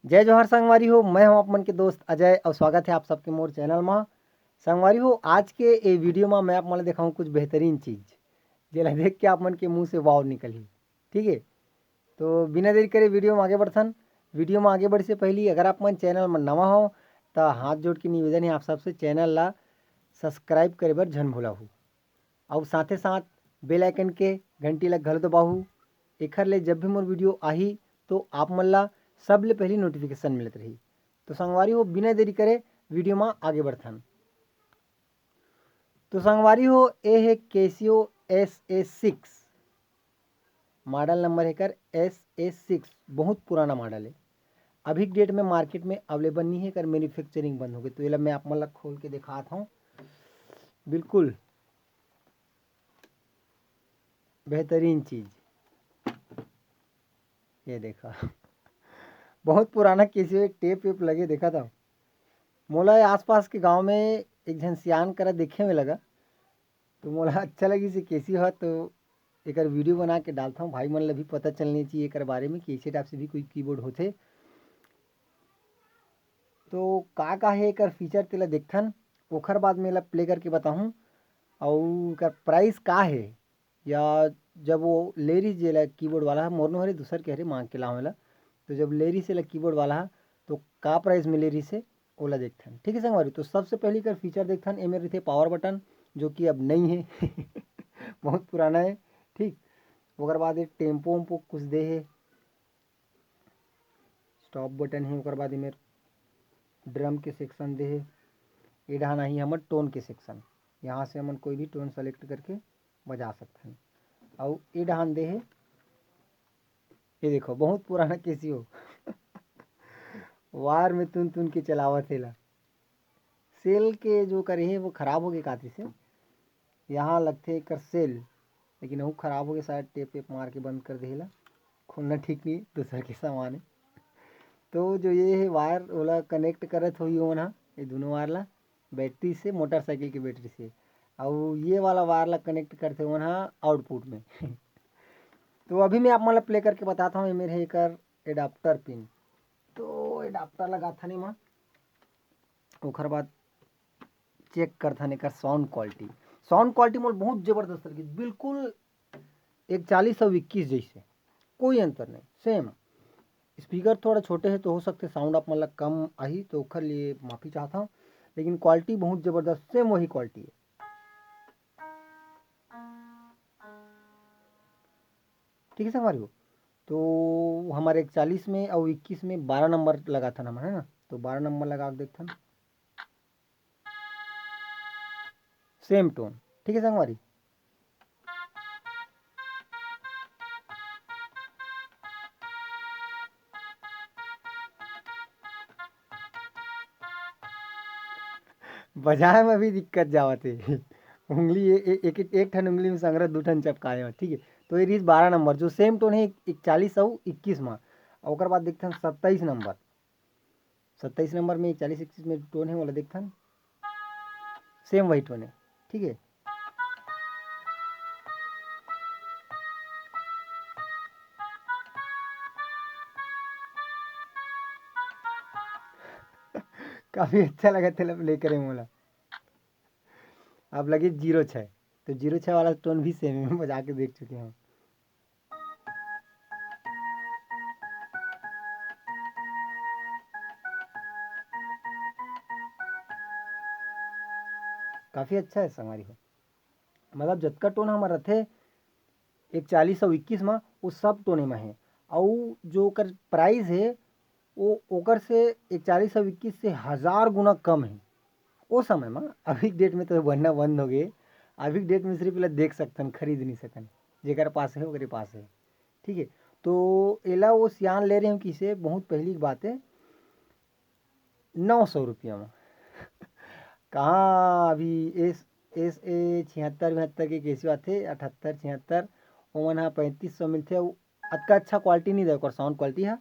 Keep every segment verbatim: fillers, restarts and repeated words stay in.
जय जोहार संगवारी हो, मैं हूं आप मन के दोस्त अजय और स्वागत है आप सबके मोर चैनल मा। संगवारी हो, आज के ए वीडियो मा मैं आप मन ला देखाऊं कुछ बेहतरीन चीज, जेला देख के आप मन के मुंह से वाव निकलही। ठीक है, तो बिना देरी करे वीडियो मा आगे बढ़थन। वीडियो मा आगे बढ़े से पहली अगर आप मन चैनल मा नवा हो, त हाथ जोड़ के निवेदन है आप सबसे, चैनल ला सब्सक्राइब करे बर झन भुलाहू। अउ साथे साथ बेल आइकन के घंटी ला घलो दबाहू। एखर ले जब भी मोर वीडियो आही, तो आप मन ला सबले पहली नोटिफिकेशन मिलत रही। तो संगवारी हो, बिना देरी करे वीडियो मा आगे बढ़थन। तो संगवारी हो, ए हे Casio S A six, model number है कर S A six, बहुत पुराना मॉडल है। अभी डेट में मार्केट में अवेलेबल नहीं है कर, मैन्युफैक्चरिंग बंद हो गई। तो एला मैं आप मन ला खोल के दिखात हूँ, बिल्कुल बेहतरीन चीज। ये देखा बहुत पुराना Casio, टेप वेप लगे देखा था। मोला ये आसपास के गांव में एक झन सियान करा देखे में लगा, तो मोला अच्छा लगी से Casio ह, तो एकर वीडियो बना के डालता हूँ। भाई मन ला भी पता चलनी चाहिए एकर बारे में कि ऐसे टाइप से भी कोई कीबोर्ड होथे। तो का का है एकर फीचर, तेला देखथन, ओखर बाद में एला प्ले करके बताहूँ। अउ एकर प्राइस का है, या जब वो ले रही जेला कीबोर्ड वाला ह, मोर नो हरे दूसर के हरे मांग के लावे ला, तो जब ले रही से ला कीबोर्ड वाला ह, तो का प्राइस में ले रही से, ओला देखथन। ठीक है संगवारी, तो सबसे पहली एकर फीचर देखथन। एमे रहिथे पावर बटन, जो कि अब नहीं है बहुत पुराना है। ठीक, ओकर बाद ये टेम्पो वेम्पो कुछ दे है, स्टॉप बटन है, ओकर बाद एमे ड्रम के सेक्शन दे हे। ए डहान आही हमर टोन के सेक्शन, यहाँ से हमन कोई भी टोन सेलेक्ट करके बजा सकथन। अउ ए डहान दे हे, ये देखो बहुत पुराना Casio वार में तुन तुन के चलावत हे ला। सेल के जो करे हे वो खराब हो गए काती से, यहाँ लगथे एकर सेल, लेकिन वो खराब हो गए, शायद टेप वेप मार के बंद कर देला, खोलना ठीक नहीं, दूसर के सामान है। तो जो ये है वायर, ओला कनेक्ट करत होही ओमन ह, ये दोनों वायर ला बैटरी से, मोटरसाइकिल के बैटरी से, अउ ये वाला वायर ला कनेक्ट करथे ओमन ह आउटपुट में। तो अभी मैं आप मन ला प्ले करके बताता हूँ, ये मेरे है एकर एडाप्टर पिन। तो एडाप्टर लगाथन एमा, ओखर बाद चेक करथन एकर साउंड क्वालिटी। साउंड क्वालिटी मोला बहुत जबरदस्त लगिस, बिल्कुल एक चालीस अउ इक्कीस जैसे, कोई अंतर नहीं, सेम। स्पीकर थोड़ा छोटे है तो हो सकथे साउंड आप मन ला कम आही, तो ओखर लिए माफी चाहत हूँ, लेकिन क्वालिटी बहुत जबरदस्त, सेम वही क्वालिटी है। ठीक है संगवारी हो, तो हमारे एक चालीस में और इक्कीस में बारह नंबर लगाथन हम, है ना, तो बारह नंबर लगा के देखथन। सेम टोन, ठीक है संगवारी। बजाए में भी दिक्कत जावत हे उंगली ए-, ए-, एक एक ठन उंगली में संगरा दू ठन चपकाए हो, ठीक है। तो ये रहीस बारह नंबर, जो सेम टोन है इकचालीस अउ इक्कीस में। ओकर बाद देखथन सत्ताईस नंबर, सत्ताईस नंबर में इकचालीस इक्कीस में टोन है, वाला देखथन, सेम वही टोन है, ठीक है। काफी अच्छा लगा थे प्ले करे मोला। अब लगे जीरो छः, तो जीरो छः वाला टोन भी सेम है, मैं बजा के देख चुके हूँ। काफी अच्छा है संगवारी हो, मतलब जतका टोन हमर रथे इकचालीस अउ इक्कीस में, वो सब टोने में है। अउ जो ओकर प्राइस है, वो ओकर से इकचालीस अउ इक्कीस से हजार गुना कम है। ओ समय में, अभी डेट में तो बनना बंद हो गए। अभी डेट में सिर्फ एला देख सकथन, खरीद नहीं सकन, जेकर पास है ओकरे पास है, ठीक है। तो एला वो सियान ले रहे हो किसे, बहुत पहली की बात है, नौ सौ रुपया में। कहाँ अभी एस एस ए छिहत्तर बहत्तर के केसियो आथे, अठहत्तर छिहत्तर, ओमन ह पैंतीस सौ मिलथे। अउ अतका अच्छा क्वालिटी नहीं दे ओकर साउंड क्वालिटी ह।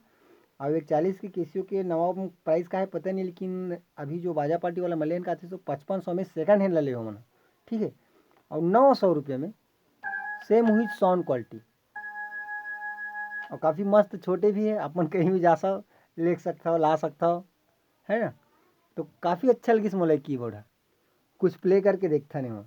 अउ इकचालीस के केसियो के नवा प्राइस का है पता नहीं, लेकिन अभी जो बाजा पार्टी वाला मलेन का आथे, सो पचपन सौ में सेकंड हैंड ला ले ओमन, ठीक है। अउ नौ सौ रुपये में सेम हुई साउंड क्वालिटी, और काफ़ी मस्त, छोटे भी है, अपन कहीं भी जा सक लेग सकथव, ला सकथव, है ना। तो काफ़ी अच्छा लगिस मोला कीबोर्ड ह। कुछ प्ले करके देखथन एमा।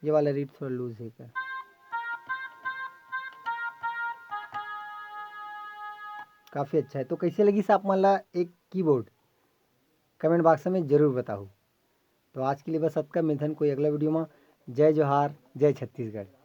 ये वाला रीड थोड़ा लूज है का? काफ़ी अच्छा है। तो कैसे लगिस आप मन ला एक कीबोर्ड, कमेंट बॉक्स में जरूर बताओ। तो आज के लिए बस अतका, मिलथन कोई अगला वीडियो में। जय जोहार, जय छत्तीसगढ़।